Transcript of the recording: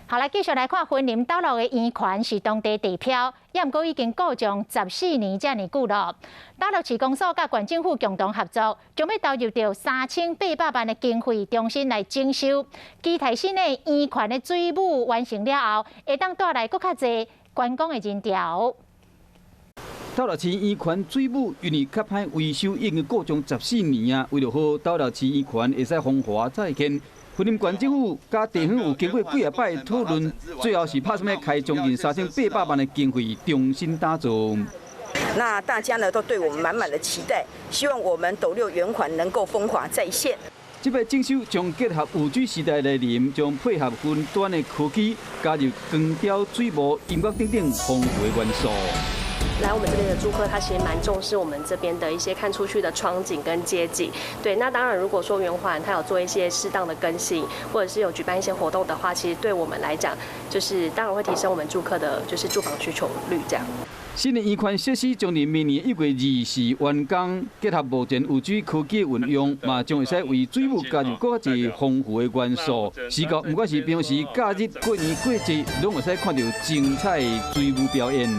好來，繼續來看雲林斗六的圓環是當地地標，也毋過已經故障14年遮爾久囉。斗六市公所佮縣政府共同合作，將欲投入著3800萬的經費，重新來整修。期待新的圓環的水舞完成了後，會當帶來閣較濟觀光的人潮。斗六市圓環水舞因為較歹維修，已經故障十四年啊！為著予斗六市圓環會使風華再現，雲林縣政府佮地方有經過幾仔擺討論，最後是拍算欲開將近3800萬的經費重新打造。那大家呢都對我們滿滿的期待，希望我們斗六圓環能夠風華再現。這擺整修將結合5G 時代來臨，將配合雲端的科技，加入光雕、水幕、音樂等等豐富的元素。來我們這邊的住客，他其實蠻重視我們這邊的一些看出去的窗景跟街景。對，那當然如果說圓環它有做一些適當的更新，或者是有舉辦一些活動的話，其實對我們來講，就是當然會提升我們住客的，就是住房需求率這樣。新的圓環設施將佇明年1月24完工，結合目前5G 科技的運用，嘛將會使為水舞加入閣較濟豐富的元素。視覺不管是平時、假日、過年過節，攏會使看著精彩的水舞表演。